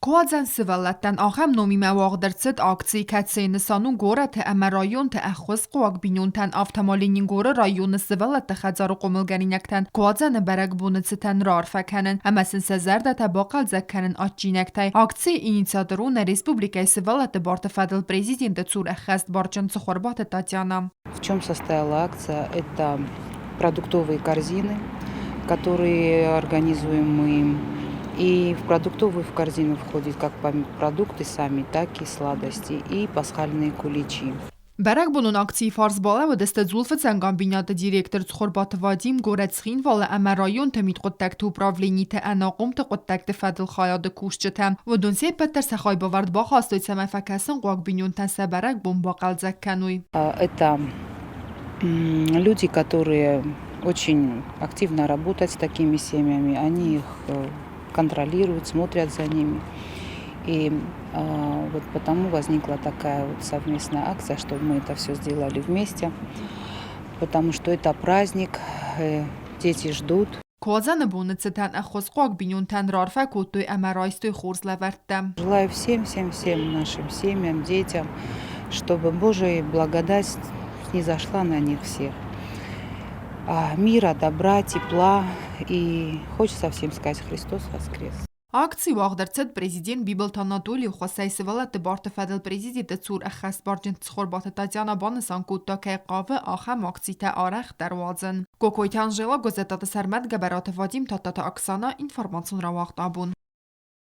Куадзӕн сывӕллӕттӕн ахӕм номимӕ уагъд ӕрцыд акци, кӕцыйы нысан у горӕты ӕмӕ районты ӕххуысхъуаг бинонтӕн, афтӕ ма Ленингоры районы сывӕллӕтты хӕдзары хъомылгӕнинӕгтӕн Куадзӕны бӕрӕгбоны цытӕн раарфӕ кӕнын ӕмӕ сын сӕ зӕрдӕтӕ бахъӕлдзӕг кӕнын адджинӕгтӕй. Акцийы инициатор у нӕ республикӕйы сывӕллӕтты барты фӕдыл президенты цур ӕххӕстбарджын Цыхуырбаты Татьяна. В чем состояла акция? Это продуктовые корзины, которые организуем мы. И в продуктовую в корзину входит как продукты сами, так и сладости и пасхальные куличи. Бӕрӕгбонон акцийы фарс балӕууыдысты дзулфыцӕн комбинаты директор Цхуырбаты Вадим, горӕт Цхинвалы ӕмӕ районты мидхъуыддӕгты управлениты ӕнахъомты хъуыддӕгты фӕдыл хайады кусджытӕ. Уыдон се ппӕт дӕр сӕ хайбавӕрд бахастой, цӕмӕй фӕкӕсынхъуаг бинонтӕн сӕ бӕрӕгбон бахъӕлдзӕг кӕной. Это люди, которые очень активно работают с такими семьями, они их контролируют, смотрят за ними. И вот потому возникла такая вот совместная акция, чтобы мы это все сделали вместе, потому что это праздник, дети ждут. Куадзӕны боны цытӕн ӕххуысхъуаг бинонтӕн раарфӕ кодтой ӕмӕ райстой хорз лӕвӕрттӕ. Желаю всем, всем, всем нашим семьям, детям, чтобы Божия благодать не зашла на них всех. Мира, добра, тепла. И хочется всем сказать: Христос воскрес! Акци уагъд ӕрцыд президент Бибылты Анатолийы ӕххуысӕй сывӕллӕтты барты фӕдыл президенты цур ӕххӕстбарджын Цхуырбаты Татьяна банысан кодта, кӕй хъавы ахӕм акцитӕ арӕхдӕр уадзын. Кокойты Анжела, Гуызӕтаты Сӕрмӕт, Гӕбӕраты Вадим, Тадтаты Оксана, информацион рауагъд абон.